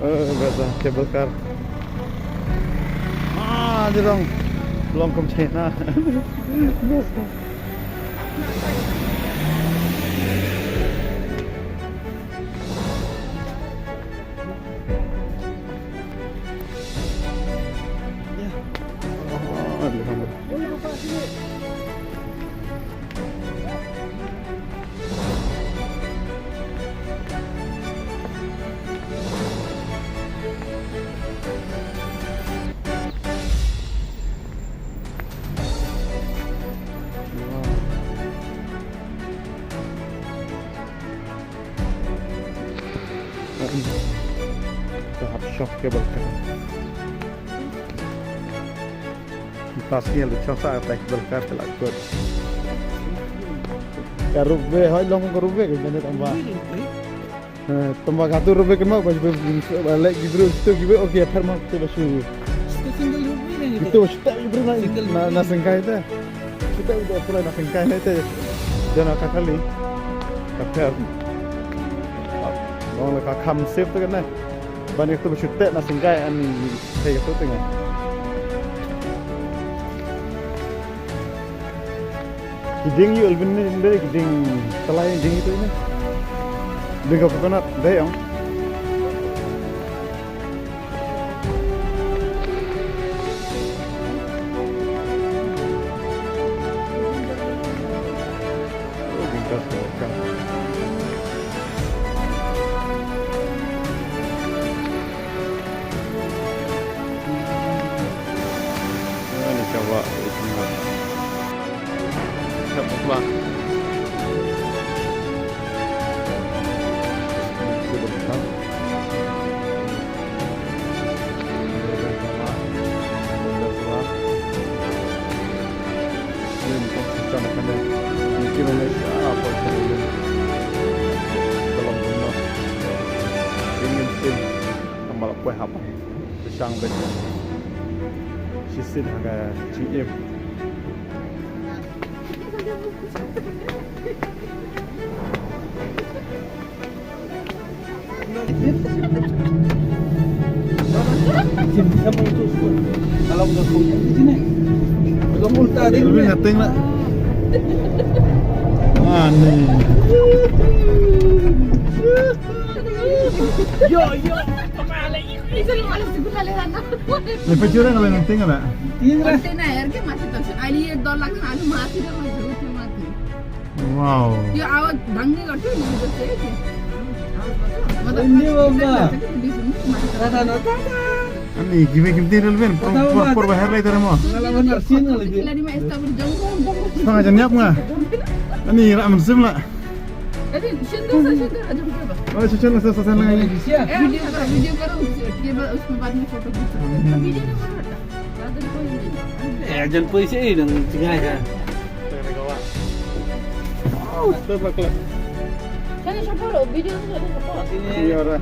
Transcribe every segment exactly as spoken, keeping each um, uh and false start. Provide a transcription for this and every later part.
Eh, biasa cable car. Ah, jadong. Long kum China. Ka hap shoh cable car. Pas ngi la shoh sa ka cable car te la kut. Ka rope way, hoi long ka rope way ka mynta tang ba. Eh, tang ba katu rope way ka ma ba ba lek ki briew tu ki ba, okay, pher ma tu ba shu. Single rope way na. Tu ba shu ta ki briew na. Single na, rope way. Na sengkai te. Kita udah pula na sengkai na te. Jana ka kali. Ka pher. Long la ka kham safe te kan na. Ban ïa tu ba shu teh na sengkai an thei ka tu te nga. Ki dieng ïu Alvin ne, ne ki dieng, tylli dieng itu ne. Dieng ka coconut dei ong. Shisien ha ka jingim. Alvin, ngateng lah. Ani. Yo, yo. Ni pa chura na nang tinga na. Tinga. Container ke masih terus. Ali dua lakh na alu mati dah masuk mati. Wow. Yo, awak dangi kau tu ni tu tu. Ini baba. Rasa nota. Ani, give him the real win. Por por por bahar lai tara mo. Ngala mana sin ngala je. Lagi mah estabur jongkong. Setengah jam nyap nga. Ani rak mensim lah. Aduh, shin tu sa shin tu aja berapa? Oh, shin tu sa sa sa lang. Video karo, video karo, dia ba usme baad mein photo kheench. Video na karo. Eh, jan poi se dang chingai ha. Sana sa photo, video tu sa photo. Iya ora.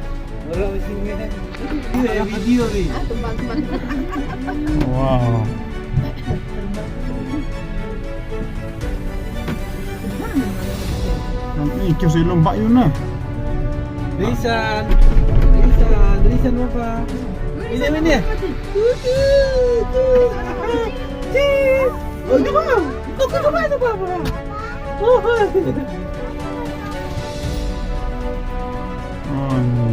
Video ni. Wow. Ni kyo si lomba yun na. Risan, Risan, Risan apa? Ini ini. Cheese. Oh, itu apa? Kau kau apa itu apa? Oh, hai. Oh, ni.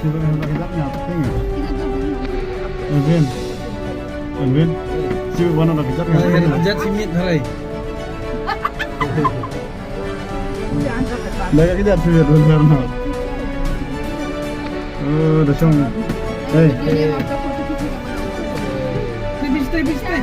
Sino ba na kajat nga? Alvin. Alvin. Sino ba na kajat nga? Kajat si Mit, harai. Dah kajat si Mit, benar na. Oh, dah song. Hey. Stay, stay, stay.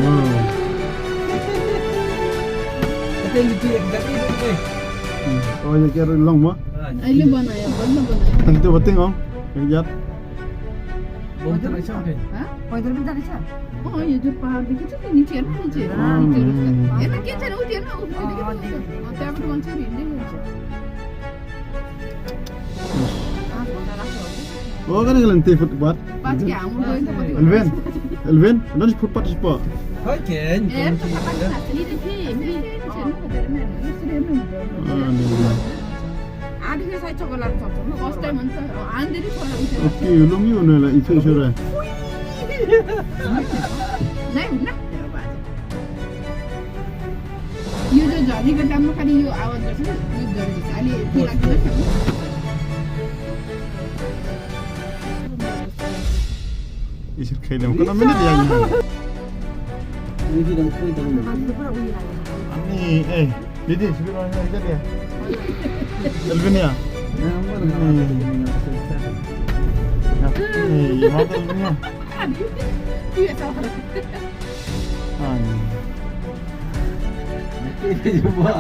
Wow. Oh, ya kira long mo? Ai, le bana ya, bana bana. Tang tu bating ong. Yang jat. Bom tu macam kan? Ha? Bom tu macam. Oh, ye jur pa, dikit tu ni tian, ni tian. Ah, ni tian. Ye na kian tian, u tian, u tian, dikit tu. Oh, tapi tu mansur ini, ni tian. Oh, kan yang lenti footpath. Pat ya, mu doin tempat tu. Elvin, Elvin, ada si footpath spot. Hai, Ken. Eh, tempat ni, ni tian, ni tian. Ah, ni. Adi ke sai chocolate chop chop. First time anta. Andi di chocolate. Okay, ulung yu na la itu sura. Nai na. Yu jo jo ni kadam kadi yu awan jo sini. Yu jo ni ali pila kita. Isir kainam kana minit ya. Ini di dalam kulit dalam. Ani eh. Didi, sibit orang yang jadi ya. Elvin ya. Nah, mana mana. Eh, ya mana Elvin ya. Ah, ni. Ini juga.